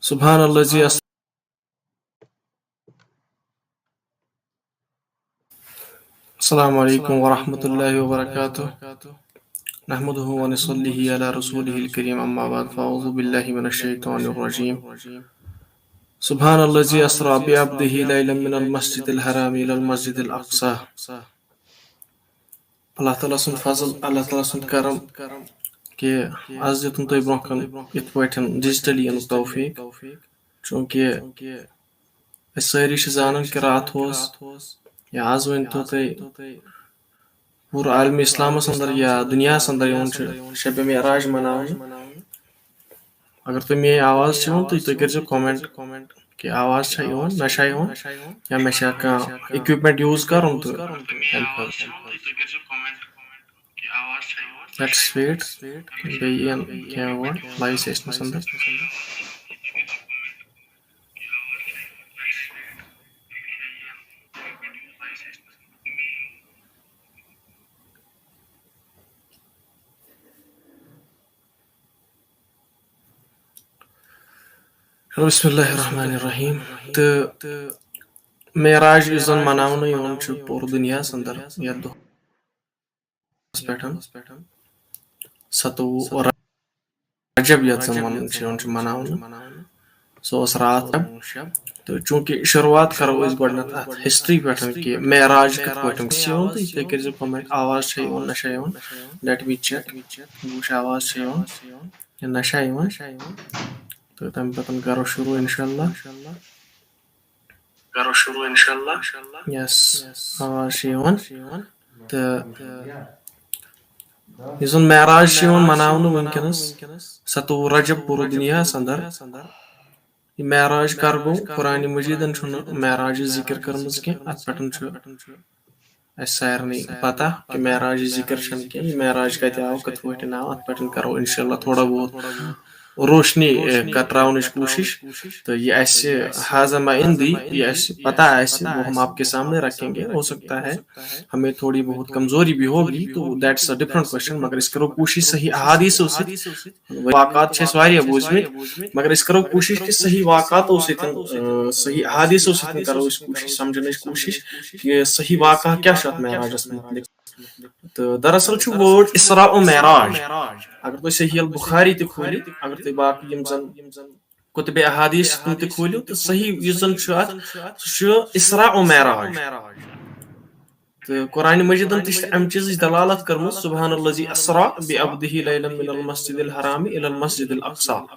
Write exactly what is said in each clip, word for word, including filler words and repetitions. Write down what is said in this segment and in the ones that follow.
سبحان الذي أسرى. السلام عليكم ورحمة الله وبركاته. نحمده ونصلي على رسوله الكريم، أما بعد، فأعوذ بالله من الشيطان الرجيم. سبحان الذي أسرى بعبده ليلا من المسجد الحرام إلى المسجد الأقصى. اللہ تعالیٰ سُنٛد فضل، اللہ تعالیٰ سُنٛد کرم کہِ از دیُتُن تۄہہِ برونٛہہ کُن یِتھ پٲٹھۍ ڈیجیٹلی یِنُک توفیٖق۔ چوٗنٛکہِ أسۍ سٲری چھِ زانان کہِ راتھ اوس یا از ؤنۍ تو تُہۍ پوٗرٕ عالمِ اِسلامَس اندر یا دُنیاہَس اندر یِوان چھُ شبِ معراج مناونہٕ۔ اگر تۄہہِ میٲنۍ آواز چھِ یِوان، تُہۍ، تُہۍ کٔرۍزیو comment کہِ آواز چھا یِوان، نہ چھا یِوان، یا مےٚ چھا کانٛہہ equipment use کرُن تہٕ تَمہِ خٲطرٕ۔ Let's wait. بیٚیہِ یِن کینٛہہ اور live session اندر۔ بسم اللہ الرحمن الرحیم۔ تہٕ معراج یُس زن مناونہٕ یِوان چھُ پوٗرٕ دُنیاہس اندر یتھ دۄہس پٮ۪ٹھ، ستووُہ رجب یتھ زن ونان چھِ، یِوان چھُ مناونہٕ، سُہ اوس راتھ۔ تہٕ چوٗنٛکہِ شروٗعات کرو أسۍ گۄڈٕنٮ۪تھ اتھ history پٮ۪ٹھ کہِ معراج کِتھ پٲٹھۍ چھِ یِوان، تہٕ تُہۍ کٔرۍزیو comment، آواز چھےٚ یِوان، نہ چھےٚ یِوان؟ Let me check، بہٕ وٕچھٕ آواز چھےٚ یِوان کِنہٕ نہ چھےٚ یِوان۔ تہٕ تَمہِ پَتہٕ کَرو شروٗع اِنشاء اللہ۔ کَرو شروٗع اِنشاء اللہ۔ Yes، آواز چھِ یِوان۔ تہٕ یُس زَن معراج چھِ یِوان مَناونہٕ وٕنکیٚنَس، ستووُہ رجب پوٗرٕ دُنیاہَس اَندَر۔ یہِ معراج کَر گوٚو؟ قرآنِ مجیٖدَن چھُنہٕ معراجٕچ ذِکِر کٔرمٕژ کینٛہہ۔ اَتھ پٮ۪ٹھ چھُ اَسہِ سارنٕے پَتہ کہِ معراجٕچ ذِکِر چھَنہٕ کینٛہہ۔ یہِ معراج کَتہِ آو، کِتھ پٲٹھۍ آو، اَتھ پٮ۪ٹھ کَرو اِنشاء اللہ تھوڑا بہت روشنی، اے، کتراونٕچ کوٗشِش۔ تہٕ یہِ اَسہِ حاضہ ما عندی، یہِ اَسہِ پَتہ آسہِ، وہ ہم آپ کے سامنے رکھیں گے۔ ہو سکتا ہے ہمیں تھوڑی بہت کمزوری بھی ہوگی، تو that's a different question۔ مگر أسۍ کَرو کوٗشِش صحیح احادیثو سۭتۍ، واقعات چھِ اَسہِ واریاہ بوٗزمٕتۍ، مگر أسۍ کَرو کوٗشِش کہِ صحیح واقعاتو سۭتۍ، اَ، صحیح احادیثو سۭتۍ کَرو أسۍ کوٗشِش سَمجھنٕچ کوٗشِش کہِ صحیح واقعہ کیٛاہ چھُ اَتھ معراجَس مُتعلِق۔ تہٕ دراصل چھُ word اسراء و معراج۔ اگر تُہۍ صحیح البخاری تہِ کھوٗلِو، اگر تُہۍ باقٕے یِم زَن کُتُبِ احادیث چھِ تِم تہِ کھوٗلِو، تہٕ صحیح یُس زَن چھُ اَتھ، سُہ چھُ اسراء و معراج۔ تہٕ قرآنِ مجیٖدَن تہِ چھِ اَمہِ چیٖزٕچ دلالت کٔرمٕژ، سبحان الذی اسرا بعبدہ لیلا من المسجد الحرام الی المسجد الاقصی۔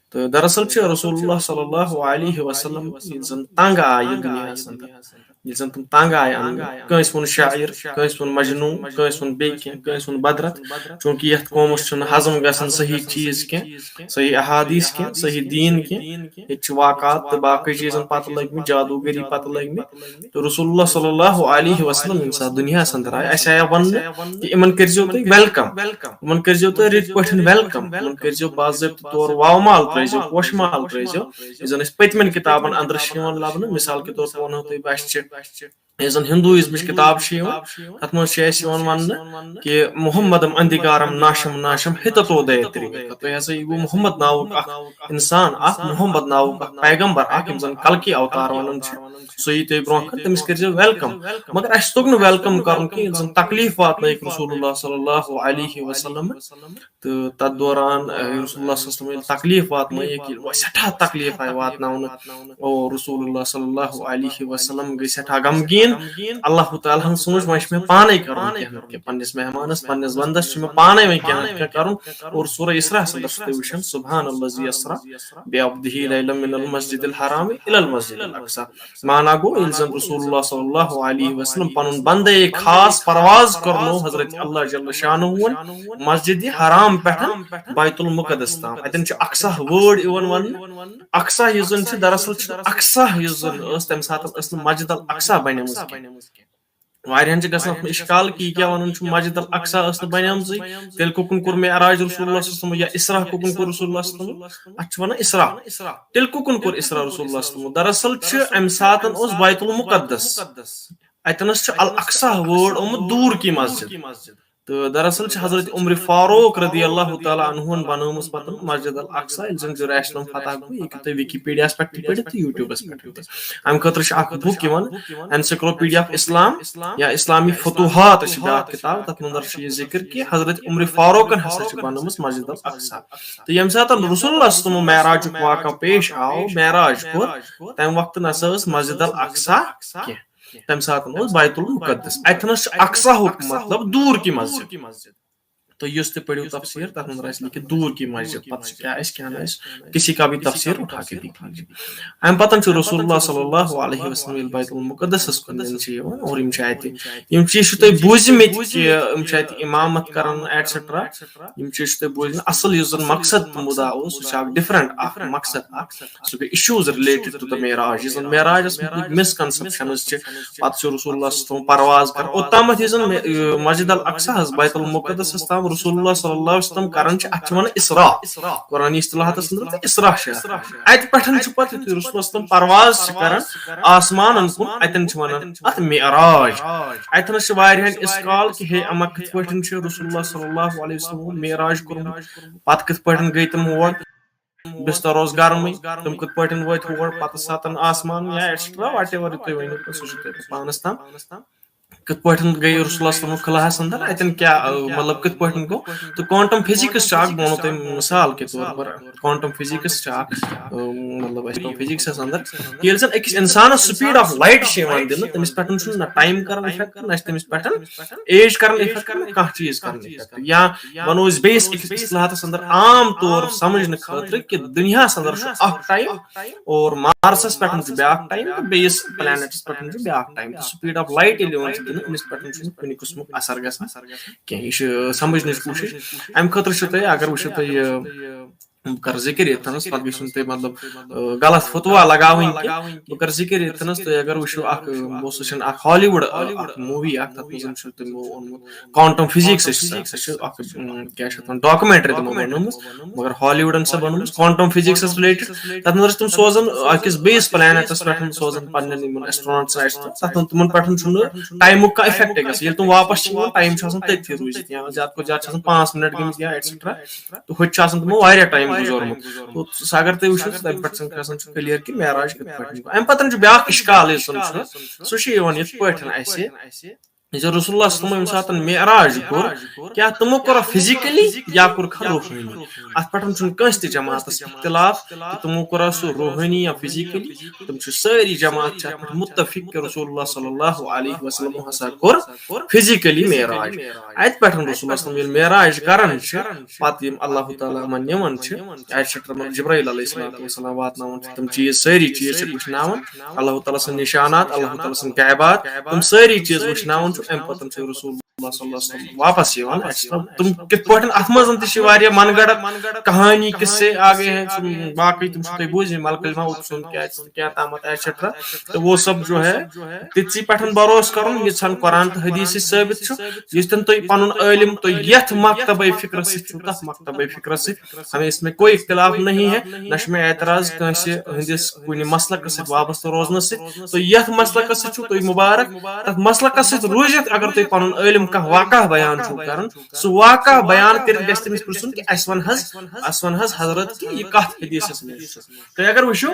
تہٕ دراصل چھِ رسول اللہ صلی اللہ علیہ وسلم ییٚلہِ زَن تنگ آیہِ دُنیاہَس اندر، ییٚلہِ زَن تِم تنگ آیہِ اَننہٕ، کٲنٛسہِ ووٚن شاعر، کٲنٛسہِ ووٚن مجنوٗن، کٲنٛسہِ ووٚن بیٚیہِ کینٛہہ، کٲنٛسہِ ووٚن بدرت، چوٗنٛکہِ یَتھ قومَس چھُنہٕ ہضم گژھان صحیح چیٖز کینٛہہ، صحیح احادیث کینٛہہ، صحیح دیٖن کینٛہہ۔ ییٚتہِ چھِ واقعات تہٕ باقٕے چیٖزَن پَتہٕ لٔگمٕتۍ، جادوٗگٔری پَتہٕ لٔگمٕتۍ۔ تہٕ رسول اللہ صلی اللہ علیہ وسلم ییٚمہِ ساتہٕ دُنیاہَس اندر آیہِ، اَسہِ آیہِ وَننہٕ کہِ یِمَن کٔرۍزیو تُہۍ welcome، یِمَن کٔرۍزیو تُہۍ رٕتۍ پٲٹھۍ welcome، یِمَن کٔرۍزیو باضٲبطہٕ طور واو مال ترٛٲیزیو، پوشہٕ مال ترٛٲیزیو، یُس زَن اَسہِ پٔتمٮ۪ن کِتابَن اندر چھِ یِوان لَبنہٕ۔ مثال کے طور پہ وَنو تۄہہِ بہٕ، اَسہِ چھِ، یُس زَن ہندوٗازمٕچ کِتاب چھِ یِوان، تَتھ منٛز چھِ اَسہِ یِوان وَننہٕ کہِ محمدم اندھیکارم ناشم ناشم ہتتو دیتری۔ تۄہہِ ہسا یہِ گوٚو محمد ناوُک اکھ اِنسان، اکھ محمد ناوُک اکھ پیغمبر، اکھ یِم زَن کلکی اوتار وَنان چھِ، سُہ یی تۄہہِ برونٛہہ کَنہِ، تٔمِس کٔرۍزیو welcome۔ مگر اَسہِ توٚگ نہٕ welcome کَرُن کینٛہہ، ییٚلہِ زَن تکلیٖف واتنٲیِکھ رسول اللہ صلی اللہ علیہ وسلم۔ تہٕ تَتھ دوران، اے، رسول اللہ صلی اللہ علیہ وسلم ییٚلہِ تکلیٖف واتنٲیِکھ، ییٚلہِ وۄنۍ سٮ۪ٹھاہ تکلیٖف آیہِ واتناونہٕ، او رسول اللہ صلی اللہ علیہ وسلم گٔے سٮ۪ٹھاہ غمگیٖن۔ اللہ تعالیٰ ہن سوٗنٛچ، وۄنۍ چھُ مےٚ پانے کَرُن کینٛہہ نتہٕ کینٛہہ، پننِس مہمانس، پننِس بندس چھُ مےٚ پانے وۄنۍ کینٛہہ نتہٕ کینٛہہ کَرُن۔ اور سورہ اسراء ہس اندر چھُ تُہۍ وٕچھان، سبحان الذی اسرا بعبدہ لیلا من المسجد الحرام الی المسجد الاقصی۔ معنی گوٚو، ییٚلہِ زَن رسول اللہ صلی اللہ علیہ وسلم پَنُن بندے خاص پرواز کوٚرنو حضرت اللہ جل شانہ ہُن مسجد حرام پٮ۪ٹھ بیت المقدس تام، اَتٮ۪ن چھُ اقصیٰ word یِوان وَننہٕ۔ اقصیٰ یُس زَن چھُ، دراصل چھُ اقصیٰ یُس زَن ٲس، تَمہِ ساتہٕ ٲس نہٕ مسجد الاقصیٰ بَنیمٕژ کینٛہہ۔ واریاہَن چھِ گژھان اَتھ منٛز اِشکال کہِ یہِ کیٛاہ وَنان چھُ، مسجد الاقصیٰ ٲس نہٕ بَنیمژٕے، تیٚلہِ کُکُن کوٚر معراج رسول اللہ صلی اللہ علیہ وسلم یا اسراء کُکُن کوٚر رسول اللہ صلی اللہ علیہ وسلم؟ اَتھ چھِ وَنان اسراء۔ تیٚلہِ کُکُن کوٚر اسراء رسول اللہ صلی اللہ علیہ وسلم؟ دراصل چھُ اَمہِ ساتہٕ اوس بیت المقدس، اَتٮ۪نَس چھُ الاقصیٰ word آمُت دوٗر کی مسجد۔ تہٕ دراصل چھِ حضرت عمر فاروق رضی اللہ تعالیٰ عنہن بنٲومٕژ پتہٕ مسجد الاقصی، ییٚلہِ زن جرائش لم فتح گوٚو، یہِ ہیٚکِو تُہۍ وِکی پیٖڈیاہس پٮ۪ٹھ تہِ پٔرِتھ تہٕ YouTubeس پٮ۪ٹھ تہِ۔ امہِ خٲطرٕ چھِ اکھ بُک یِوان، Encyclopedia of Islam یا اسلامی فتوحات چھِ بیٛاکھ کِتاب، تتھ منٛز چھُ یہِ ذِکر کہِ حضرت عمر فاروقن ہسا چھِ بنٲومٕژ مسجد الاقصی۔ تہٕ ییٚمہِ ساتہٕ رسول اللہ صلی اللہ علیہ وسلم معراجُک واقعہ پیش آو، معراج کوٚر، تمہِ وقتہٕ نسا ٲس مسجد الاقصی کینٛہہ۔ تمہِ ساتہٕ اوس بیت المقدس۔ اتھنس چھُ اقصاہُک مطلب دوٗر کی مسجد۔ تہٕ یُس تہِ پٔرِو تفسیٖر، تتھ منٛز آسہِ لیکھِتھ دوٗر کی مسجد۔ پتہٕ چھُ کیٛاہ آسہِ، کیٛاہ نہٕ آسہِ، کسی کا بھی تفسیر اٹھا کے دیکھ لیجیے۔ امہِ پتہٕ چھُ رسول اللہ صلی اللہ علیہ وسلم ییٚلہِ بیت المقدسس کُن نِنہٕ چھِ یِوان اور یِم چھِ اتہِ، یِم چیٖز چھِ تۄہہِ بوٗزمٕتۍ کہِ یِم چھِ اتہِ امامت کران، ایٹسٹرا۔ یِم چیٖز چھِ تۄہہِ بوٗزمٕتۍ۔ اصل یُس زن مقصد تہٕ مُدا اوس، سُہ چھُ اکھ ڈفرنٹ اکھ مقصد اکھ۔ سُہ گٔے issues related to the معراج، یُس زن معراجس مُتعلق misconceptions چھِ۔ پتہٕ چھُ رسول اللہ صلی اللہ علیہ وسلم پرواز کران۔ اوٚتامتھ یُس زن مے-، مسجد الاقصی ہس، بیت المقدسس تام رسول اللہ صلی اللہ علیہ وسلم کران چھِ، اتھ چھِ ونان اسراء۔ قرآنی اصطلاحاتس اندر تہٕ اسراء چھِ اتھ ونان۔ اتہِ پٮ۪ٹھ چھُ پتہٕ یُتھُے رسول اللہ صلی اللہ علیہ وسلم پرواز چھِ کران آسمانن کُن، اتٮ۪ن چھِ ونان اتھ معراج۔ اتٮ۪نس چھِ واریاہن اس کال کہِ ہے اما کِتھ پٲٹھۍ چھُ رسول اللہ صلی اللہ علیہ وسلم معراج کوٚرمُت، پتہٕ کِتھ پٲٹھۍ گٔے تِم اور۔ بستر اوس گرمٕے، تِم کِتھ پٲٹھۍ وٲتۍ ہور، پتہٕ ساتن آسمان یا ایٹسٹرا، واٹ ایور تُہۍ ؤنِو، سُہ چھُ تۄہہِ پانس تام۔ کِتھ پٲٹھۍ گٔے رسول اللہ صلی اللہ علیہ وسلم خلاہس اندر، اتٮ۪ن کیٛاہ، آ، مطلب، کِتھ پٲٹھۍ گوٚو؟ تہٕ quantum physics چھُ اکھ، بہٕ وَنو تۄہہِ مثال کے طور پر، quantum physics چھُ اکھ، آ، مطلب، أسۍ وَنو physicsس اندر، ییٚلہِ زن أکِس انسانس speed of light چھِ یِوان دِنہٕ، تٔمِس پٮ۪ٹھ چھُنہٕ نہ time کران effect، نہ چھِ تٔمِس پٮ۪ٹھ age کران effect، نہ کانٛہہ چیٖز کران effect۔ یا وَنو أسۍ بیٚیِس أکِس اصطلاحاتس اندر عام طور سمجھنہٕ خٲطرٕ کہِ دُنیاہس اندر چھُ اکھ time اور مارسس پٮ۪ٹھ چھُ بیٛاکھ time تہٕ بیٚیِس planetس پٮ۪ٹھ چھُ بیٛاکھ time۔ تہٕ speed of light ییٚلہِ یِوان چھُ دِنہٕ، أمِس پٮ۪ٹھ چھُنہٕ کُنہِ قٕسمُک اثر گژھان کینٛہہ۔ یہِ چھِ سمجھنٕچ کوٗشش۔ امہِ خٲطرٕ چھُ تۄہہِ، اگر وٕچھِو تُہۍ، یہِ، بہٕ کرٕ ذِکر ییٚتھنس، پتہٕ گژھِ نہٕ تُہۍ، مطلب، آ، غلط فتوا لگاوٕنۍ کینٛہہ۔ بہٕ کرٕ ذِکر ییٚتھنس، تُہۍ اگر وٕچھِو، اکھ، آ، بہٕ اوسُس وٕچھان اکھ Hollywood، آ، اکھ movie اکھ، تتھ منٛز چھُ تِمو اوٚنمُت quantum physics، سُہ چھُ، سُہ چھُ اکھ، اۭں، کیٛاہ چھِ اتھ ونان، documentary تِمو بنٲومٕژ، مگر Hollywoodن سۄ بنٲومٕژ quantum physicsس related۔ تتھ منٛز ٲسۍ تِم سوزان أکِس بیٚیِس planetس پٮ۪ٹھ، سوزان پننٮ۪ن یِمن astronautسن، astronautسن، تتھ منٛز تِمن پٮ۪ٹھ چھُنہٕ timeُک کانٛہہ effect گژھان۔ ییٚلہِ تِم واپس چھِ یِوان، time چھُ آسان تٔتھی روٗزِتھ، یا زیادٕ کھۄتہٕ زیادٕ چھِ آسان پانٛژھ منٹ گٔمٕتۍ یا ایٹسٹرا۔ تہٕ ہُتہِ چھُ آسان تِمو واریاہ time گُزورمُت۔ تہٕ سُہ اگر تُہۍ وٕچھِو، تَمہِ پٮ۪ٹھ چھُ گژھان چھُ clear کہِ معراج کِتھ پٲٹھۍ گوٚو۔ اَمہِ پَتہٕ چھُ بیٛاکھ اِشکال یُس زَن چھُ، سُہ چھُ یِوان یِتھ پٲٹھۍ اَسہِ، یُس زَن رسول اللہ صلی اللہ علیہ وسلم ییٚمہِ ساتہٕ معراج کوٚر، کیا تِمو کوٚرا physically یا کوٚرکھا روحٲنی؟ اَتھ پٮ۪ٹھ چھُنہٕ کٲنٛسہِ تہِ جماعتس اختلاف کہِ تِمو کوٚرا سُہ روحٲنی یا physically۔ تِم چھِ سٲری جماعت چھِ اَتھ پٮ۪ٹھ مُتفق کہِ رسول اللہ صلی اللہ علیہ وسلم ہسا کوٚر physically معراج۔ اَتہِ پٮ۪ٹھ رسول اللہ صلی اللہ علیہ وسلم ییٚلہِ معراج کران چھِ، پتہٕ یِم اللہ تعالیٰ یِمن نِوان چھِ، اَتہِ چھِ تِمن جبرائیل علیہ الصلوۃ والسلام واتناوان چھِ، تِم چیٖز سٲری چیٖز چھِ وٕچھناوان، اللہ تعالیٰ سٕنٛدۍ نشانات، اللہ تعالیٰ سٕنٛدۍ غیبات، تِم سٲری چیٖز وٕچھناوان چھِ۔ اَمہِ پتہٕ چھُ رسول اللہ صلی اللہ علیہ وسلم واپس یِوان۔ اَسہِ چھِ تِم کِتھ پٲٹھۍ، اَتھ منٛز تہِ چھِ واریاہ من گڑت کہانی، قصے آگے ہیں، سُہ باقٕے تِم چھِ تۄہہِ بوٗزمٕتۍ، ملک الموت سُنٛد کیٛاہ چھُ، کیٛاہ تامَتھ، ایٹسٹرا۔ تہٕ وہ سب جو ہے، تِتھسٕے پٮ۪ٹھ بھروسہٕ کَرُن، یِژھن قرآن تہٕ حدیث سۭتۍ ثٲبت چھُ۔ یُس تہِ تُہۍ پَنُن عٲلِم تُہۍ یَتھ مکتبے فکرس سۭتۍ چھُو، تَتھ مکتبے فکرس سۭتۍ ہمیں اس میں کوئی اختلاف نہیں ہے، نہ چھُ مےٚ اعتراض کٲنٛسہِ ہٕنٛدِس کُنہِ مسلکس سۭتۍ وابستہٕ روزنس سۭتۍ۔ تہٕ یتھ مسلکس سۭتۍ چھُو تُہۍ مبارک، تتھ مسلکس سۭتۍ روٗزِتھ اگر تُہۍ پنُن عٲلم کانٛہہ واقعہ بیان چھُو کران، سُہ واقعہ بیان کٔرِتھ گژھِ تٔمِس پرژھُن کہِ اسہِ ون حظ، اسہِ ون حظ حضرت کہِ یہِ کتھ حدیثس منٛز چھُ۔ تُہۍ اگر وٕچھِو،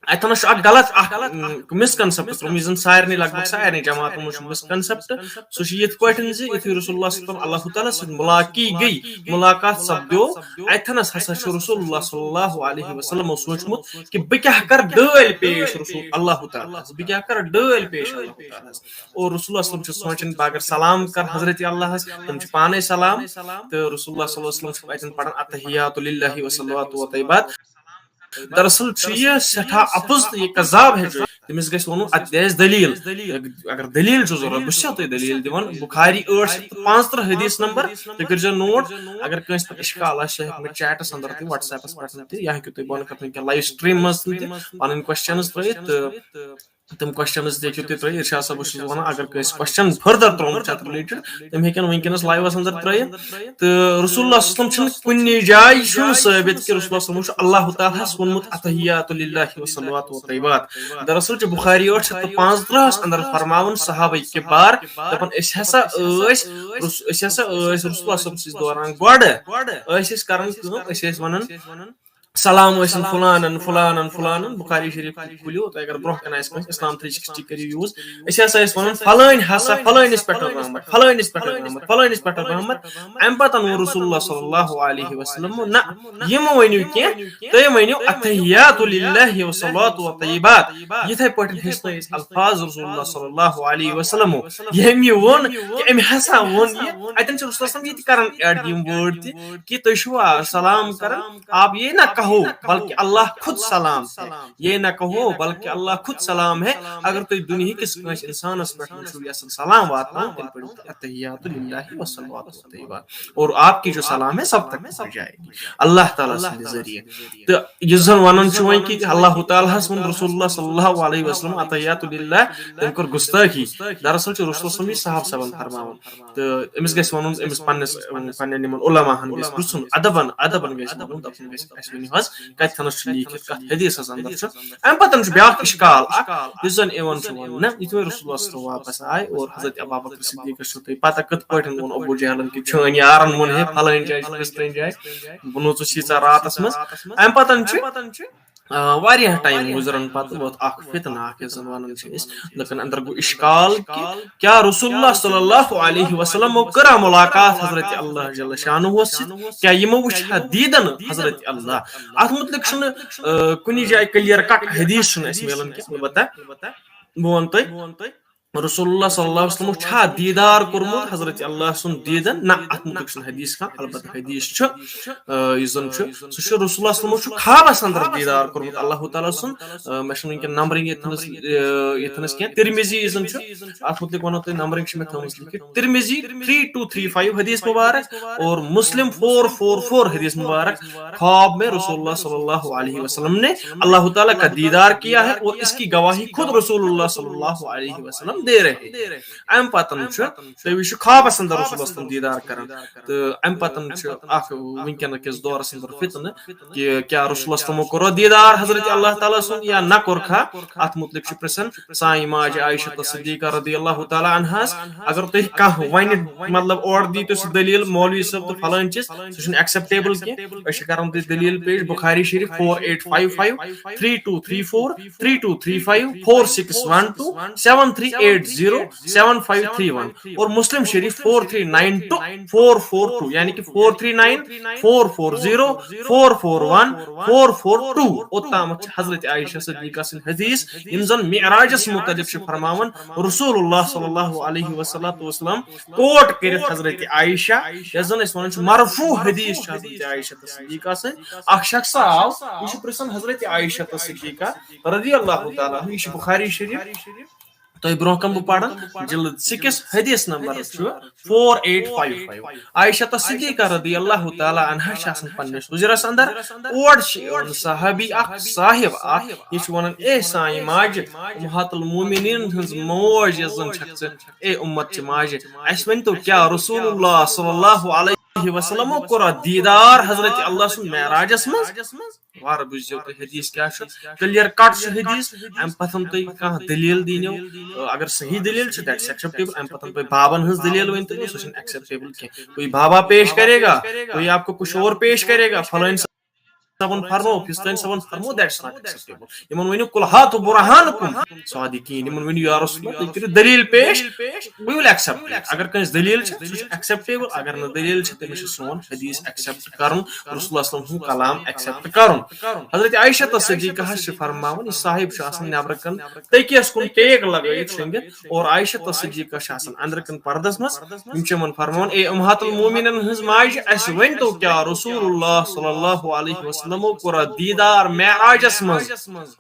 اتھنس چھُ اکھ غلط اکھ، م، misconcept ترٛوومُت، یُس زن سارنٕے، لگ بگ سارنٕے جماعتن منٛز چھُ misconcept۔ سُہ چھُ یِتھ پٲٹھۍ زِ یُتھُے رسول اللہ صلی اللہ علیہ وسلم اللہ تعالیٰ سۭتۍ ملاقی گٔے، ملاقات سپدیو، اتھنس ہسا چھُ رسول اللہ صلی اللہ علیہ وسلمو سوٗنٛچمُت کہِ بہٕ کیٛاہ کرٕ ڈٲلۍ پیش رسول اللہ تعالیٰ ہس، بہٕ کیٛاہ کرٕ ڈٲلۍ پیش اللہ تعالیٰ ہس۔ اور رسول اللہ صلی اللہ علیہ وسلم چھُ سونٛچان بہٕ اگر سلام کرٕ حضرت اللہ ہس، تِم چھِ پانے سلام، تہٕ رسول اللہ صلی اللہ علیہ وسلم چھُ اتٮ۪ن پران التحیات للہ والصلوات والطیبات۔ دراصل چھُ یہِ سٮ۪ٹھاہ اَپُز تہٕ یہِ کذاب ہیٚچھو۔ تٔمِس گژھِ وَنُن، اَتہِ دِ اَسہِ دٔلیٖل۔ اگر دٔلیٖل چھُ ضروٗرت، بہٕ چھُسو تۄہہِ دٔلیٖل دِوان۔ بخاری ٲٹھ شیٚتھ تہٕ پانٛژترٕٛہ حدیث نمبر، تُہۍ کٔرۍزیو note۔ اگر کٲنٛسہِ پٮ۪ٹھ اِشکال آسہِ، سُہ ہیٚکہِ مےٚ chatس اندر تہِ، WhatsAppس پٮ۪ٹھ تہِ، یا ہیٚکِو تُہۍ بۄنہٕ کَنہِ وٕنکیٚن live streamس تہِ پَنٕنۍ questions ترٲیِتھ۔ تہٕ تِم questions تہِ ہیٚکِو تُہۍ ترٲیِتھ۔ ارشاد صٲبس چھُس بہٕ وَنان، اگر کٲنٛسہِ question further ترٛوومُت چھُ اَتھ related، تِم ہیٚکن وٕنکیٚنس live-س اندر ترٲیِتھ۔ تہٕ رسول اللہ صلی اللہ علیہ وسلم چھُنہٕ کُنہِ جایہِ چھُنہٕ ثٲبت کہِ رسول اللہ صلی اللہ علیہ وسلم چھُ اللہ تعالیٰ ہس ووٚنمُت التحیات للہ والصلوات والطیبات۔ دراصل چھُ بخاری ٲٹھ شیٚتھ تہٕ پانٛژترٕٛہس اندر فرماوان صحابہ کبار دپان، أسۍ ہسا ٲسۍ رس-، أسۍ ہسا ٲسۍ رسول اللہ صلی اللہ علیہ وسلم سٕنٛدِس دوران گۄڈٕ ٲسۍ أسۍ کران کٲم، أسۍ ٲسۍ ونان سلام ٲسِن فلانن، فلانن، فلانن۔ بخاری شریف کھُلِو تُہۍ، اگر برونٛہہ کنہِ آسہِ کٲنٛسہِ اسلام three sixty کٔرِو use۔ أسۍ ہسا ٲسۍ ونان فلٲنۍ ہسا، فلٲنِس پٮ۪ٹھ رحمت، فلٲنِس پٮ۪ٹھ رحمت، فلٲنِس پٮ۪ٹھ رحمت۔ امہِ پتہٕ ووٚن رسول اللہ صلی اللہ علیہ وسلم، نہ، یِم ؤنِو کینٛہہ، تُہۍ ؤنِو التحیات للہ والصلوات والطیبات۔ یِتھے پٲٹھۍ ہیٚچھنٲے أسۍ الفاظ رسول اللہ صلی اللہ علیہ وسلم، ییٚمۍ یہِ ووٚن کہِ أمۍ ہسا ووٚن یہِ۔ اتٮ۪ن چھُ رسول اللہ صلی اللہ علیہ وسلم یہِ تہِ کران add یِم word تہِ کہِ تُہۍ چھِوا سلام کران؟ آپ یہ نہ کہو بلکہ اللہ خود سلام ہے، یہ نہ کہو بلکہ اللہ خود سلام ہے۔ اگر تُہۍ دُنیہکِس کٲنٛسہِ انسانس پٮ۪ٹھ وٕچھِو یژھان سلام واتناوُن، تیٚلہِ پٔرِو تُہۍ التحیات للہ والصلوات والطیبات، اور آپ کی جو سلام ہے سب تک پہنچ جائے گی اللہ تعالیٰ سٕنٛدِ ذٔریعہٕ۔ تہٕ یُس زن ونان چھُ وۄنۍ کہِ اللہ تعالیٰ ہس ووٚن رسول اللہ صلی اللہ علیہ وسلم التحیات للہ، تٔمۍ کٔر گستٲخی۔ دراصل چھُ رسول صلی اللہ علیہ وسلم یہِ صاحب صٲبن فرماوان۔ تہٕ أمِس گژھِ وَنُن، أمِس پننِس، پننٮ۪ن یِمن علماہن گژھِ پرٛژھُن، ادبن، ادبن گژھِ وَنُن، دَپُن گژھِ، اَسہِ ؤنِو حظ، کَتہِ تھَنَس چھُ لیٖکھِتھ، کَتھ حدیٖثس اندر چھُ؟ اَمہِ پتہٕ چھُ بیٛاکھ اِشکال اکھ، یُس زَن یِوان چھُ وَننہٕ، یِتھُے رسول اللہ صلی اللہ علیہ وسلم واپس آے اور حضرت ابوبکر صدیقس چھُ تۄہہِ پتہ کِتھ پٲٹھۍ ووٚن ابو جہلن کہِ چٲنۍ یارن ووٚن ہے فلٲنۍ جایہِ چھِ فِستٲنۍ جایہِ، بہٕ نوژُس ییٖژاہ راتس منٛز۔ اَمہِ پتہٕ چھُ آ، واریاہ ٹایم گُزرن پتہٕ ووت اکھ فتنہٕ اکھ، یتھ زن ونان چھِ أسۍ، لُکن اندر گوٚو اشکال کہِ کیا رسول اللہ صلی اللہ علیہ وسلمو کٔرا ملاقات حضرت اللہ جل شانہس سۭتۍ؟ کیا یِمو وٕچھا دیدن حضرت اللہ؟ اتھ متعلق چھُنہٕ، آ، کُنہِ جایہِ clear cut حدیث چھُنہٕ اَسہِ میلان کینٛہہ۔ البتہ بہٕ ونہٕ تۄہہِ، رسول اللہ صلی اللہ علیہ وسلم چھا دیدار کوٚرمُت حضرت اللہ سُنٛد دیدن؟ نہ، اتھ متعلق چھُنہٕ حدیث کانٛہہ۔ البتہ حدیث چھُ، آ، یُس زن چھُ، سُہ چھُ رسول اللہ صلی اللہ علیہ وسلم چھُ خوابس اندر دیدار کوٚرمُت اللہ تعالیٰ سُنٛد۔ آ، مےٚ چھُنہٕ وٕنکیٚن numbering ییٚتھنس، آ، ییٚتھنس کینٛہہ۔ ترمذی یُس زن چھُ، اتھ متعلق ونو تۄہہِ، numbering چھِ مےٚ تھٲومٕژ لیکھِتھ۔ ترمذی three two three five حدیث مبارک اور مسلم four four four حدیث مبارک۔ خواب میں رسول اللہ صلی اللہ علیہ وسلم نے اللہ تعالیٰ کا دیدار کیا ہے اور اس کی گواہی خود رسول اللہ صلی اللہ علیہ وسلم دے رہے ہیں۔ امہِ پتن چھُ، تُہۍ وٕچھِو خوابس اندر رسول اللہ صلی اللہ علیہ وسلم دیدار کران۔ تہٕ امہِ پتن چھُ اکھ وٕنکیٚن کِس دورس اندر فتنہٕ کہِ کیا رسول اللہ صلی اللہ علیہ وسلمو کوٚرا دیدار حضرت اللہ تعالیٰ سُنٛد یا نہ کوٚرکھا؟ اتھ متعلق چھُ پرژھان سانہِ ماجہِ عائشہ صدیقہ رضی اللہ تعالیٰ عنہس۔ اگر تُہۍ کانٛہہ ونہِ، مطلب، اورٕ دی تُہۍ سُہ دلیل مولوی صٲب تہٕ فلٲنۍ چیٖز، سُہ چھُنہٕ acceptable کینٛہہ۔ أسۍ چھِ کران تُہۍ دلیل پیش بخاری شریف four eight five five three two three four three two three five four six one two seven three eight zero seven five three one اور مسلم شریف four three nine two four four two، یعنی کہ four three nine four four zero four four one four four two۔ اوٚتامَتھ چھِ حضرت عائشہ صدیقہ سٕنٛدۍ حدیث، یِم زن معراجس متعلق چھِ فرماوان، رسول اللہ صلی اللہ علیہ وسلم quote کٔرِتھ حضرت عائشہ، یۄس زن أسۍ ونان چھِ مرفوع حدیث چھِ حضرت عائشہ صدیقہ سٕنٛدۍ۔ اکھ شخص آو، یہِ چھُ پرژھان حضرت عائشہ صدیقہ رضی اللہ تعالیٰ عنہ، یہِ چھُ بخاری شریف، تۄہہِ برونٛہہ کَنہِ بہٕ پَرٕ، جلد six، حدیث نمبر چھُ four eight five five۔ عائشہ صدیقہ رضی اللہ تعالیٰ عنہا چھِ آسان پننِس حجرس اندر، اور چھِ یِوان صحابی اکھ، صاحب اکھ، یہِ چھُ ونان، اے سانہِ ماجہِ، امہات المومنین ہٕنٛز موج یۄس زن چھکھ ژٕ، اے امت چہِ ماجہِ، اَسہِ ؤنۍ تو، کیا رسول اللہ صلی اللہ علیہ وسلمو کوٚرا دیدار حضرت اللہ سُنٛد معراجس منٛز؟ وارٕ بوٗزِو تُہۍ حدیث کیٛاہ چھُ، clear cut چھُ حدیث۔ اَمہِ پَتہٕ تُہۍ کانٛہہ دٔلیٖل دیٖنو، اگر صحیح دٔلیٖل چھِ، that's acceptable۔ اَمہِ پَتہٕ تُہۍ بابَن ہٕنٛز دٔلیٖل ؤنۍ تو، سۄ چھَنہٕ acceptable کینٛہہ۔ کوئی بابا پیش کرے گا، کوئی آپ کو کچھ اور پیش کرے گا، فلٲنۍ صٲبَن فرمو، فِستٲنۍ صٲبَن فرمو، that's not acceptable۔ یِمَن ؤنِو، "قل هاتوا برهانكم صادقين"، یِمَن ؤنِو، "یا رسول اللہ، تُہۍ کٔرِو دٔلیٖل پیش، we will accept it۔" اگر کٲنٛسہِ دٔلیٖل چھِ، سُہ چھُ acceptable، اگر نہٕ دٔلیٖل چھِ، تٔمِس چھُ سون حدیث accept کرُن، رسول اللہ صلی اللہ علیہ وسلم سُنٛد کلام accept کرُن۔ حضرت عائشہ صدیقہ حظ چھِ فرماوان، یہِ صاحب چھُ آسان نیبرٕ کَنہِ تٔکیَس کُن ٹیک لگٲیِتھ شۄنٛگِتھ، اور عائشہ صدیقہ چھِ آسان اندرٕ کَنہِ پردس منٛز۔ یِم چھِ یِمن فرماوان، اے امہات المومنین ہٕنٛز ماجہِ، اَسہِ ؤنۍ تو، کیا رسول اللہ صلی اللہ علیہ وسلمو کوٚرا دیدار معراجس منٛز؟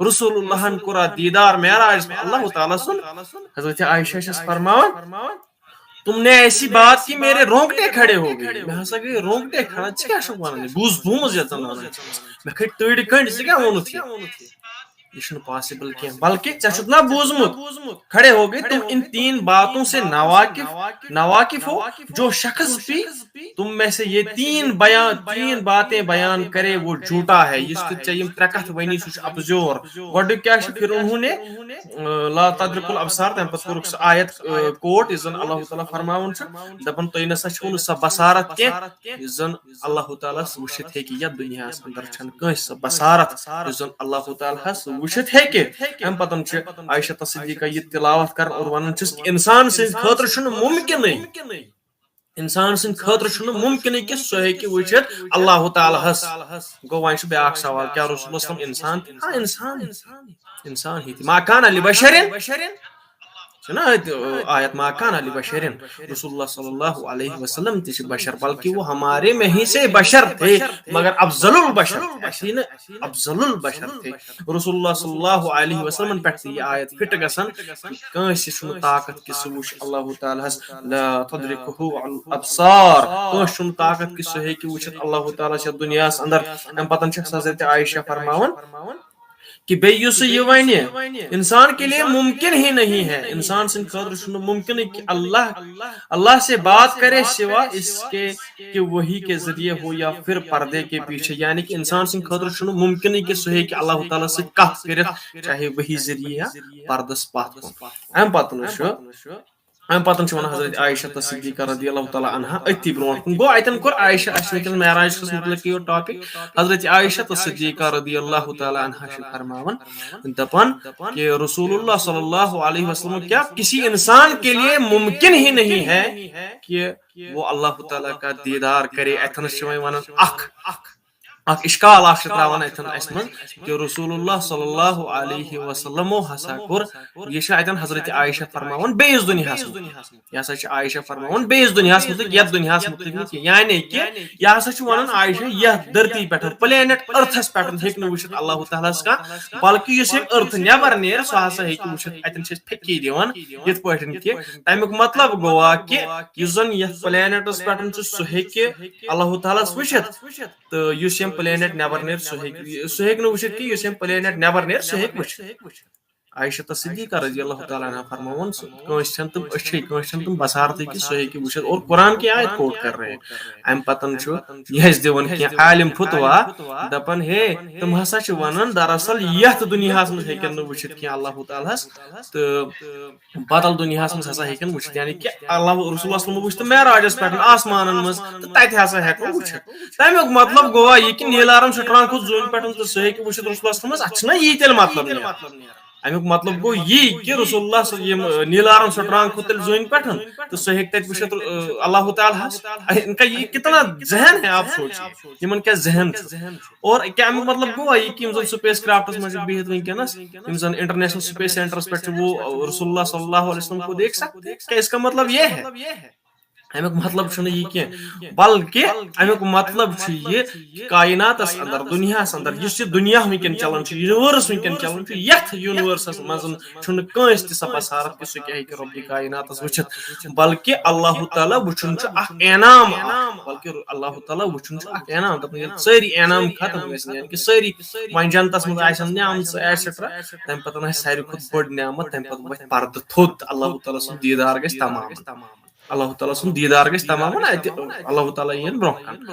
رسول اللہن کوٚرا دیدار معراجس منٛز؟ اللہ تعالیٰ سُنٛد۔ حضرت عائشہ چھَس فرماوان، تم نے ایسی بات کی میرے رونگٹے کھڑے ہو گئے۔ مےٚ ہسا گٔے رونگٹے کھڑا، ژٕ کیٛاہ چھُکھ وَنان یہِ؟ گوٗس بوٗمٕز یَتھ زَن وَنان چھِ۔ مےٚ کھٔتۍ تۭرِ کٔنٛڈۍ، ژٕ کیٛاہ ووٚنُتھ یہِ؟ یہ چھُنہٕ پاسبل کینٛہہ، بلکہ ژےٚ چھُتھ نا بوٗزمُت، کھڑے ہو گئے، تم ان تین باتوں سے ناواقف ناواقف ہو، جو شخص بھی تم میں سے یہ تین بیان تین باتیں بیان کرے، وہ جھوٹا ہے۔ یُس تہِ ژےٚ یِم ترٛےٚ کتھ ؤنی، سُہ چھُ اپزیور۔ گۄڈٕنیُک کیٛاہ چھُ؟ پھر انہوں نے، اہ، لا تدرک الابصار، تمہِ پتہٕ کوٚرُکھ سُہ آیت، اہ، کوٹ، یُس زن اللہ تعالیٰ فرماوان چھُ، دپان، تُہۍ نسا چھِو نہٕ سۄ بصارت کینٛہہ، یُس زن اللہ تعالیٰ ہس وٕچھِتھ ہیٚکہِ یتھ دُنیاہس اندر۔ چھنہٕ کٲنٛسہِ سۄ بصارت، یُس زن اللہ تعالیٰ ہس وٕچھِتھ ہیٚکہِ۔ امہِ پتہٕ چھِ عائشہ صدیقہ یہِ تلاوت کران اور ونان چھِس کہ انسان سٕنٛدِ خٲطرٕ چھُنہٕ ممکنٕے، انسان سٕنٛدِ خٲطرٕ چھُنہٕ ممکنٕے کہِ سُہ ہیٚکہِ وٕچھِتھ اللہ تعالیٰ ہس۔ گوٚو، وۄنۍ چھُ بیٛاکھ سوال، کیٛاہ رسول اللہ صلی اللہ علیہ وسلم انسان تہِ؟ ہاں، انسان، انسان ہی تہِ۔ ما کان لبشرن، چھُنہ أتھۍ، آ، آیت، ما کان لبشرن، رسول اللہ صلی اللہ علیہ وسلم تہِ چھِ بشر، بلکہ وہ ہمارے میں ہی سے بشر تھے، مگر افضل البشر تھے، اسی نے افضل البشر تھے۔ رسول اللہ صلی اللہ علیہ وسلم پٮ۪ٹھ تہِ یہِ آیت فٹ گژھان کہ کٲنٛسہِ چھُنہٕ طاقت کہ سُہ وٕچھ اللہ تعالیٰ ہس، لا تدرکہ الابصار، کٲنٛسہِ چھُنہٕ طاقت کہ سُہ ہیٚکہِ وٕچھِتھ اللہ تعالیٰ ہس یتھ دُنیاہس اندر۔ امہِ پتہٕ چھِ حضرت عائشہ فرماوان، کہ بیٚیہِ یُس یہِ ونہِ، انسان کے لیے ممکن ہی نہیں ہے، انسان سٕنٛدِ خٲطرٕ چھُنہٕ ممکنٕے کہ اللہ، اللہ سے بات کرے سوا اس کے کہ وہی کے ذریعے ہو یا پھر پردے کے پیچھے، یعنی کہ انسان سٕنٛدِ خٲطرٕ چھُنہٕ ممکنٕے کہ سُہ ہیٚکہِ اللہ تعالیٰ سۭتۍ کتھ کٔرِتھ، چاہے وہی ذریعے یا پردس پتھ کُن۔ امہِ پتہٕ چھُ امہِ پتہٕ چھِ ونان حضرت عائشہ تہٕ صدیقہ رضی اللہ تعالیٰ عنہا أتھی برونٛٹھ کُن۔ گوٚو، اتٮ۪ن کوٚر عائشہ، اسہِ وٕنکیٚنس معراج کِس متعلق یہِ ٹاپک۔ حضرت عائشہ تہٕ صدیقہ رضی اللہ تعالیٰ عنہا چھِ فرماوان، دپان کہ رسول اللہ صلی اللہ علیہ وسلم کیا کسی انسان کے لیے ممکن ہی نہیں ہے کہ وہ اللہ تعالیٰ کا دیدار کرے۔ اتھنس چھِ وۄنۍ ونان اکھ اکھ اشکال اکھ چھِ تراوان اتھن اسہِ منٛز کہ رسول اللہ صلی اللہ علیہ وسلمو ہسا کوٚر، یہِ چھِ اتٮ۪ن حضرت عائشہ فرماوان بیٚیِس دُنیاہس منٛز۔ یہِ ہسا چھِ عائشہ فرماوان بیٚیِس دُنیاہس متعلق، یتھ دُنیاہس متعلق نہٕ کینٛہہ۔ یعنی کہ یہِ ہسا چھِ ونان عائشہ، یتھ دھرتی پٮ۪ٹھ، پلینٹ ارتھس پٮ۪ٹھ ہیٚکہِ نہٕ وٕچھِتھ اللہ تعالیٰ ہس کانٛہہ، بلکہِ یُس ییٚمہِ ارتھٕ نٮ۪بر نیرِ، سُہ ہسا ہیٚکہِ وٕچھِتھ۔ اتٮ۪ن چھِ أسۍ پھکی دِوان یِتھ پٲٹھۍ کہ تمیُک مطلب گوٚوا کہ یُس زن یتھ پلینٹس پٮ۪ٹھ چھُ، سُہ ہیٚکہِ اللہ تعالیٰ ہس وٕچھِتھ۔ تہٕ یُس یِم پلینٹ نٮ۪بر نیرِ، سُہ ہیٚکہِ، سُہ ہیٚکہِ نہٕ وٕچھِتھ کینٛہہ، یُس یِم پلینٹ نٮ۪بر نیرِ، سُہ ہیٚکہِ وٕچھِتھ۔ عائشہ صدیقہ رضی اللہ تعالیٰ عنہا فرماوان، سُہ کٲنٛسہِ چھَنہٕ تِم أچھے، کٲنٛسہِ چھَنہٕ تِم بصارتٕے کہِ سُہ ہیٚکہِ وٕچھِتھ۔ اور قرآن کی آیت کوٹ کر رہے ہیں۔ اَمہِ پتہٕ چھُ یہِ اَسہِ دِوان کینٛہہ عالم فتوا، دَپان، ہے، تِم ہسا چھِ وَنان، دراصل یَتھ دُنیاہَس منٛز ہیٚکن نہٕ وٕچھِتھ کینٛہہ اللہ تعالیٰ ہَس، تہٕ بدل دُنیاہَس منٛز ہسا ہیٚکن وٕچھِتھ، یعنی کہِ اللہ، رسول اللہ صلی اللہ علیہ وسلم وٕچھ تہٕ معراجَس پٮ۪ٹھ آسمانَن منٛز، تہٕ تَتہِ ہسا ہٮ۪کو وٕچھِتھ۔ تَمیُک مطلب گوٚوا یہِ کہِ نیلارم سٹرانگ کھوٚت زوٗنہِ پٮ۪ٹھ تہٕ سُہ ہیٚکہِ وٕچھِتھ رسول اللہ صلی اللہ علیہ وسلم، اَتھ چھُنہ یی تیٚلہِ مطلب نیران۔ اَمیُک مطلب گوٚو یی کہِ رسول اللہ صلی، یِم، نیلارم سٹرانگ کھوٚت تیٚلہِ زوٗنہِ پٮ۪ٹھ تہٕ سُہ ہیٚکہِ تَتہِ وٕچھِتھ، اَ، اللہ تعالیٰ ہَس۔ ان کا یہ کتنا ذہن ہے، آپ سوچیے، یِمن کیٛاہ ذہن چھُ۔ اور کیٛاہ اَمیُک مطلب گوٚوا یہِ کہِ یِم زَن سپیس کرافٹس منٛز چھِ بِہِتھ وٕنکیٚنَس، یِم زَن انٹرنیشنل سپیس سینٹرس پٮ۪ٹھ چھِ، وہ رسول اللہ صلی اللہ علیہ وسلم کو دیکھ سکتے ہیں؟ کیا اس کا مطلب یہ ہے؟ اَمیُک مطلب چھُنہٕ یہِ کینٛہہ، بلکہِ اَمیُک مطلب چھُ یہِ کہِ کائناتس اندر، دُنیاہس اندر، یُس یہِ دُنیا وٕنکیٚن چلان چھُ، یونیورس وٕنکیٚن چلان چھُ، یتھ یونیورسس منٛز چھُنہٕ کٲنٛسہِ تہِ سۄ بصارت کہِ سُہ کیٛاہ ہیٚکہِ رۄبِ کائناتس وٕچھِتھ، بلکہِ اللہ تعالیٰ وٕچھُن چھُ اکھ انعام اکھ، بلکہِ اللہ تعالیٰ وٕچھُن چھُ اکھ انعام۔ دَپان، ییٚلہِ سٲری انعام ختم گژھن، یعنی کہِ سٲری وۄنۍ جنتس منٛز آسن نعمژٕ ایٹسٹرا، تمہِ پتہٕ آسہِ ساروی کھۄتہٕ بٔڑ نعمت، تمہِ پتہٕ وۄتھِ پردٕ تھوٚد، اللہ تعالیٰ سُنٛد دیٖدار گژھِ تمام۔ اللہ تعالیٰ سُنٛد دیٖدار گژھِ تمام، اتہِ اللہ تعالیٰ یِیَن برونٛہہ کُن۔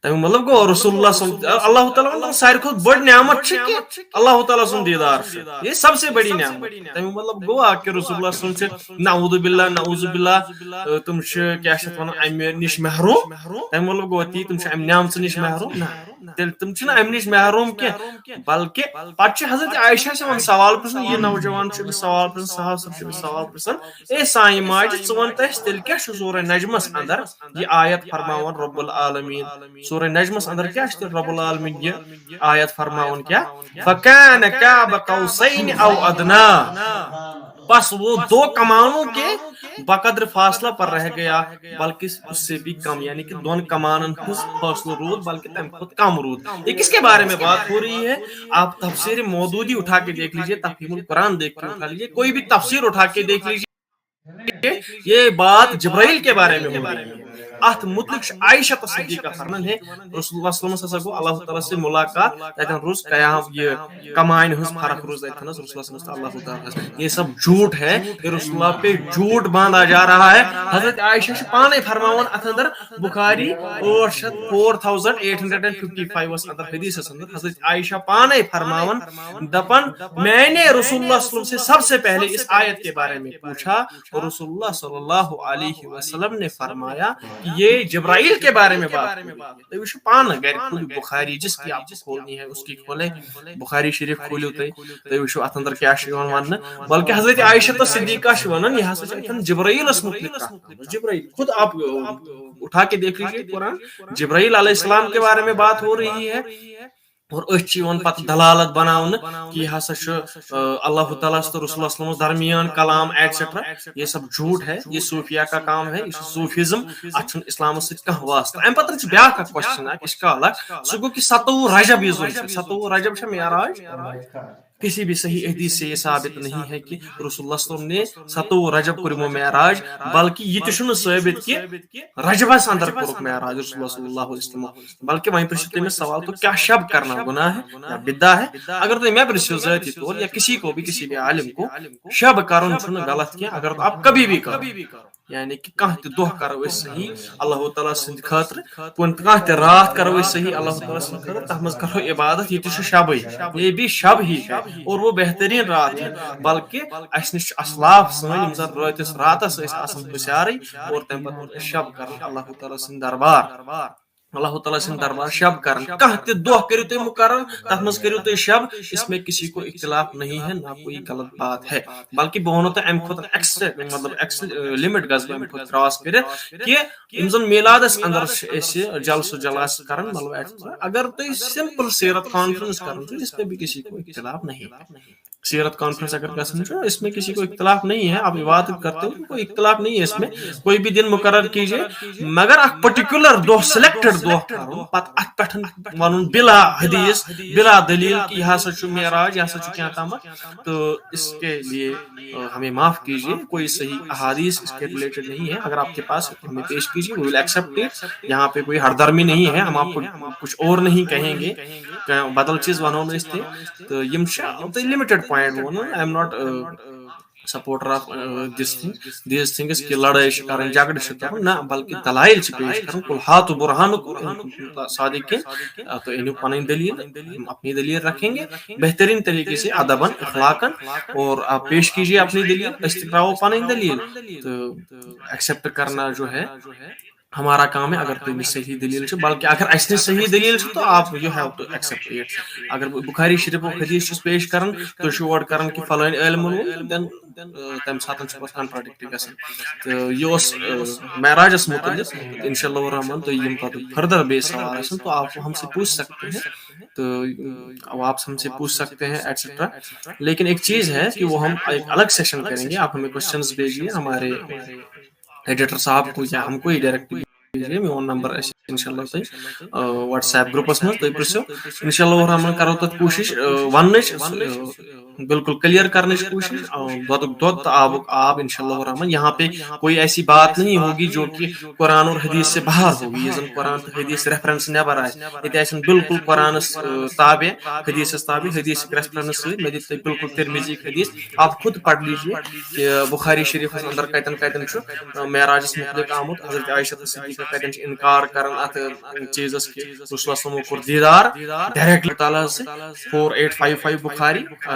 تمیُک مطلب گوٚو رسول اللہ صلی اللہ، اللہ تعالیٰ ووٚن، ساروی کھۄتہٕ بٔڑ نعمت چھِ کہِ اللہ تعالیٰ سُنٛد دیٖدار چھُ۔ یہ سب سے بڑی نعمت۔ تمیُک مطلب گوٚو آ کہِ رسول اللہ صلی اللہ علیہ وسلم چھِ نعوذ باللہ، نعوذ باللہ، تہٕ تِم چھِ، کیٛاہ چھِ اَتھ وَنان، اَمہِ نِش محروم۔ تمیُک مطلب گوٚو تی، تِم چھِ اَمہِ نعمژٕ نِش محروم۔ نہ، تیٚلہِ تِم چھِنہٕ اَمہِ نِش محروم کینٛہہ، بلکہِ پتہٕ چھِ حضرت عائشہ چھِ یِوان سوال پرٛژھنہٕ، یہِ نوجوان چھُ أمِس سوال پرٛژھان، صحابہ صٲب چھِ أمِس سوال پرٛژھان، اے سانہِ ماجہِ، ژٕ وَن تہٕ اَسہِ، تیٚلہِ کیٛاہ چھُ سورہ نجمس اندر یہِ آیت فرماوان رب العالمین؟ سورہ نجمس اندر کیٛاہ چھُ تیٚلہِ رب العالمین یہِ آیت فرماوان کیٛاہ؟ فَكَانَ قَابَ قَوْسَيْنِ أَوْ أَدْنَىٰ۔ بس وہ دو کمانوں کے بقدر فاصلہ پر رہ گیا، بلکہ اس سے بھی کم، یعنی کہ دون کمانن ہٕنٛز فٲصلہٕ روٗد، بلکہ تمہِ کھۄتہٕ کم روٗد۔ یہ کس کے بارے میں بات ہو رہی ہے؟ آپ تفسیر مودودی اٹھا کے دیکھ لیجئے، تفہیم القرآن دیکھ کے اٹھا لیجئے، کوئی بھی تفسیر اٹھا کے دیکھ لیجئے۔ یہ بات جبرائیل کے بارے میں ہو رہی ہے۔ اتھ متعلق چھِ عائشہ صدیقہ فرمان ہے، رسول اللہ صلی اللہ علیہ وسلم ہسا گوٚو اللہ تعالیٰ سۭتۍ ملاقات، تتٮ۪ن روٗز قیام، یہِ کمانہِ ہٕنٛز فرق روٗز تتٮ۪ن حظ رسول اللہ صلی اللہ علیہ وسلم تہٕ اللہ تعالیٰ ہس۔ یہ سب جھوٹ ہے، یہ رسول اللہ پہ جھوٹ باندھا جا رہا ہے۔ حضرت عائشہ چھِ پانے فرماوان اتھ اندر، بخاری ٲٹھ شیٚتھ، four thousand eight hundred and fifty five اندر، حدیثس اندر حضرت عائشہ پانے فرماوان، دپان، میں نے رسول اللہ صلی اللہ علیہ وسلم سے سب سے پہلے اس آیت کے بارے میں پوچھا اور رسول اللہ صلی اللہ علیہ وسلم نے فرمایا کہ یہ جبرائیل کے بارے میں بات ہو رہی ہے۔ تُہۍ وٕچھِو پانہٕ گرِ، کھوٗلِو بخاری، جس کی آپ کو کھولنی ہے اس کی کھولیں، بخاری شریف کھوٗلِو تُہۍ، تُہۍ وٕچھِو اتھ اندر کیٛاہ چھُ یِوان وننہٕ۔ بلکہ حضرت عائشہ صدیقہ چھِ ونان، یہِ ہسا چھِ اتٮ۪ن جبرائیلس متعلق کتھ کرمٕژ۔ جبرائیل خود آپ اٹھا کے دیکھ لیجیے قرآن، جبرائیل علیہ السلام کے بارے میں بات ہو رہی ہے۔ اور أتھۍ چھِ یِوان پتہٕ دلالت بناونہٕ کہ یہِ ہسا چھُ، آ، اللہ تعالیٰ ہس تہٕ رسول اللہ صلی اللہ علیہ وسلمس درمیان کلام ایٹسٹرا۔ یہ سب جھوٹ ہے، یہ صوفیہ کا کام ہے، یہ چھُ صوفیزم، اتھ چھُنہٕ اسلامس سۭتۍ کانٛہہ واسطہٕ۔ امہِ پتہٕ چھُ بیٛاکھ اکھ کوسچن اکھ، اشکال اکھ، سُہ گوٚو کہ ستووُہ رجب یُس زن چھُ، ستووُہ رجب چھا معراج؟ کسی بھی صحیح حدیث سے یہ ثابت نہیں ہے کہ رسول اللہ صلی اللہ علیہ وسلم نے ستووُہ رجب کوٚرمُت معراج، بلکہ یہ تہِ چھُنہٕ ثٲبت کہ رجبس اندر کوٚرُکھ معراج رسول اللہ صلی اللہ علیہ وسلم۔ بلکہ وۄنۍ پرٛژھِو تٔمِس سوال، تو کیا شب کرنا گناہ ہے یا بدعہ ہے؟ اگر تُہۍ مےٚ پرٛژھِو ذٲتی طور یا کسی کو بھی، کسی بھی عالم کو، شب کرُن چھُنہٕ غلط کینٛہہ، اگر آپ کبھی بھی کرو۔ یعنی کہ کانٛہہ تہِ دۄہ کرو أسۍ صحیح، اللہ تعالیٰ سٕنٛدِ خٲطرٕ، کُنہِ، کانٛہہ تہِ راتھ کرو أسۍ صحیح اللہ تعالیٰ سٕنٛدِ خٲطرٕ، تتھ منٛز کرو عبادت، یہِ تہِ چھُ شبٕے، یہ بھی شب ہی ہے اور وہ بہترین رات ہے۔ بلکہ اسہِ نِش چھِ اسلاف سٲنۍ، یِم زن رٲتِس راتس ٲسۍ آسان ہُشارٕے اور تمہِ پتہٕ اوس اَسہِ شب کران اللہ تعالیٰ سٕنٛدِ دربار، اللہ تعالیٰ سٕنٛدِ دربار شب کران۔ کانٛہہ تہِ دۄہ کٔرِو تُہۍ مقرر، تتھ منٛز کٔرِو تُہۍ شب، اس میں کسی کو اختلاف نہیں ہے، نہ کوئی غلط بات ہے۔ بلکہ بہٕ ونہٕ تۄہہِ امہِ کھۄتہٕ ایکسٹرا، مطلب ایکس، لمٹ گژھِ بہٕ امہِ کھۄتہٕ کراس کٔرِتھ کہ یِم زن میلادس اندر چھِ أسۍ جلسہٕ جلاسہٕ کران، مطلب ایٹسٹرا، اگر تُہۍ سمپل سیرت کانفرنس کران چھِو، اس میں بھی کسی کو اختلاف نہیں۔ سیرت کانفرنس اگر گژھان چھُ، اس میں کسی کو اختلاف نہیں ہے، آپ عبادت کرتے ہو، کوئی اختلاف نہیں ہے اس میں، کوئی بھی دن مقرر کیجیے، مگر اکھ پرٹیکولر دۄہ، سلیکٹڈ دۄہ کرُن، پتہٕ اتھ پٮ۪ٹھ ونُن بلا حدیث، بلا دلیل کہ یہِ ہسا چھُ معراج، یہِ ہسا چھُ کینٛہہ تامتھ، تو اس کے لیے، آ، ہمیں معاف کیجیے، کوئی صحیح احادیث اس کے ریلیٹڈ نہیں ہے۔ اگر آپ کے پاس ہے تو ہمیں پیش کیجیے، we will accept it۔ یہاں پہ کوئی ہردرمی نہیں ہے، ہم آپ کو کچھ اور نہیں کہیں گے، کانٛہہ بدل چیٖز ونو نہٕ أسۍ تہِ۔ تو یِم چھِ، تہٕ لمٹڈ پوینٹ ووٚن، I am not, uh, supporter of, uh, this thing, these things کہ لڑٲے چھِ کرٕنۍ، جھگڑٕ چھِ کرُن، نہ، بلکہ دلائل چھِ پیش کرُن، قل ہاتوا برہانکم ان کنتم صادقین، آ، تُہۍ أنِو پنٕنۍ دلیل، ہم اپنی دلیل رکھیں گے بہترین طریقے سے، ادباً، اخلاقاً، اور آپ پیش کیجیے اپنی دلیل، أسۍ تہِ ترٛاوو پنٕنۍ دلیل۔ تو ایکسپٹ کرنا جو ہے، ہمارا کام ہے، اگر تُہۍ نِش صحیح دلیل چھِ، بلکہ اگر اَسہِ نِش صحیح دلیل چھِ، تو آپ، you have to accept it۔ اگر بہٕ بخاری شریفُک حدیث چھُس پیش کران، تُہۍ چھِو اورٕ کران کہ فلٲنۍ عٲلمن ووٚن، then، آ، تَمہِ ساتہٕ چھُ پَتہٕ کانٹراڈکٹ گژھان۔ تہٕ یہِ اوس، آ، معراجس مُتعلق۔ انشاءاللہ الرحمن تُہۍ یِم پَتہٕ فردر بیٚیہِ سوال آسن، تو آپ ہم سے پوچھ سکتے ہیں، تو، آ، آپ ہم سے پوچھ سکتے ہیں، ایٹسٹرا۔ لیکن ایک چیز ہے کہ وہ ہم ایک الگ سیشن کریں گے، آپ ہمیں کوشچنز بھیجیے ہمارے ایڈیٹر صاحب کو یا ہم کو ہی ڈائریکٹ بھیجیے، میون نمبر آسہِ انشاءاللہ تۄہہِ، آ، WhatsApp گروپس منٛز، تُہۍ پرٛژھِو۔ انشاءاللہ الرحمن کرو تتھ کوٗشش، آ، وننٕچ، آ، بالکل کلیئر کرنٕچ کوٗشش۔ آ، دۄدُک دۄد تہٕ آبُک آب، انشاءاللہ الرحمن۔ یہاں پہ کوئی ایسی بات نہیں ہوگی جو کہ قرآن اور حدیث سے باہر ہوگی، یہِ زن قرآن تہٕ حدیث ریفرنس نٮ۪بر آسہِ۔ ییٚتہِ آسن بالکل قرآنس، آ، تابع، حدیثس تابع، حدیث ریفرنس سۭتۍ۔ مےٚ دِتۍ تُہۍ بالکل ترمذی حدیث، آپ خود پڑھ لیجیے کہ بخاری شریفس اندر کتٮ۪ن کتٮ۪ن چھُ، آ، معراجس متعلق آمُت، حضرت عائشہ صدیقہ کتٮ۪ن چھِ انکار کران اتھ، آ، چیزس کہ رسول اللہ صلی اللہ علیہ وسلم کوٚر دیدار ڈائریکٹ تعالیٰ سۭتۍ، four eight five five بخاری، آ،